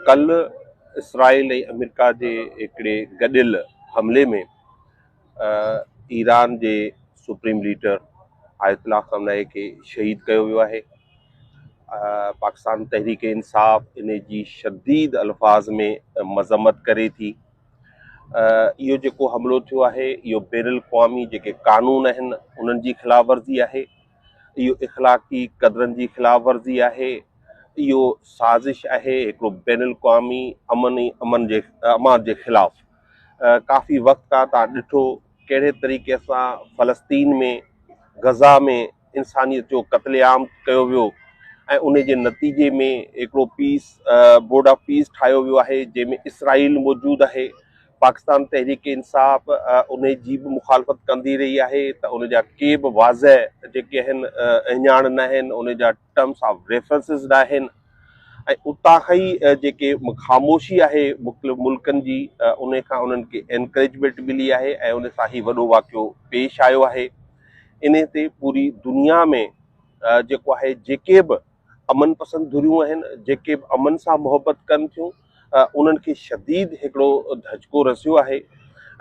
ڪلهه اسرائيل ۽ آمريڪا جي هڪڙي گڏيل حملي ۾ ايران جي سپريم ليڊر آيت الله خامنائي کي شهيد ڪيو ويو آهي. پاڪستان تحريڪ انصاف ان جي شديد الفاظ ۾ مذمت ڪري ٿي. اهو جيڪو حملو ٿيو آهي اهو بين الاقوامي جيڪي قانون آهن انهن جي خلاف ورزي آهي. اهو اخلاقي قدرن جي خلاف ورزي آهي. اهو سازش آهي هڪڙو بين الاقوامي امن ۽ امن جي امان جي خلاف. ڪافي وقت کان تان ڏٺو ڪهڙي طريقي سان فلسطين ۾ غزه ۾ انسانيت جو قتل عام ڪيو ويو ۽ ان جي نتيجي ۾ هڪڙو پيس بورڊ آف پيس ٺاهيو ويو آهي جنهن ۾ اسرائيل موجود آهي. پاڪستان تحريڪ انصاف ان جي به مخالفت ڪندي رهي آهي ته ان جا ڪي به واضح جيڪي آهن اهڃاڻ نه آهن، ان جا ٽرمس آف ريفرنسز نه آهن ۽ اتان کان ئي جيڪي خاموشي آهي مختلف ملڪن جي ان کان انهن کي انڪريجمينٽ ملي آهي ۽ ان سان هي وڏو واقعو پيش آيو آهي. انهي تي پوري دنيا ۾ جيڪو آهي جيڪي به امن پسند ڌريون آهن، جيڪي به امن سان محبت ڪن ٿيون، انهن کي شديد هڪڙو ڌچڪو رسيو آهي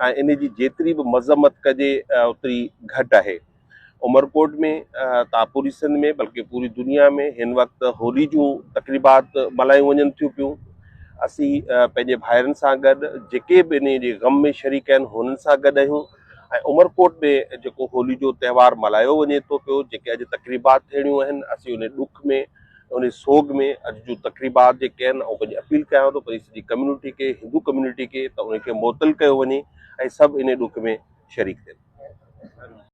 ۽ ان جي جيتري به مذمت ڪجي اوتري گهٽ آهي. عمرڪوٽ ۾ ته پوري سنڌ ۾ بلڪه پوري دنيا ۾ هن وقت هولي جون تقريبات ملهايون وڃن ٿيون پيون. اسين پنهنجي ڀائرن سان گڏ جيڪي به انهي جي غم ۾ شريڪ آهن هنن سان گڏ آهيون ۽ عمرڪوٽ ۾ جيڪو هولي جو تهوار ملهايو وڃي ٿو پيو، جيڪي اڄ تقريبات ٿيڻيون آهن، اسين انهي ڏک ۾ انهي سوڳ ۾ اڄ جون تقريبات جيڪي آهن آئون پنهنجي اپيل ڪيان ٿو پنهنجي سڄي ڪميونٽي کي، هندو ڪميونٽي کي ته انهي کي معطل ڪيو وڃي ۽ سڀ انهي ڏک ۾ شريڪ ٿين.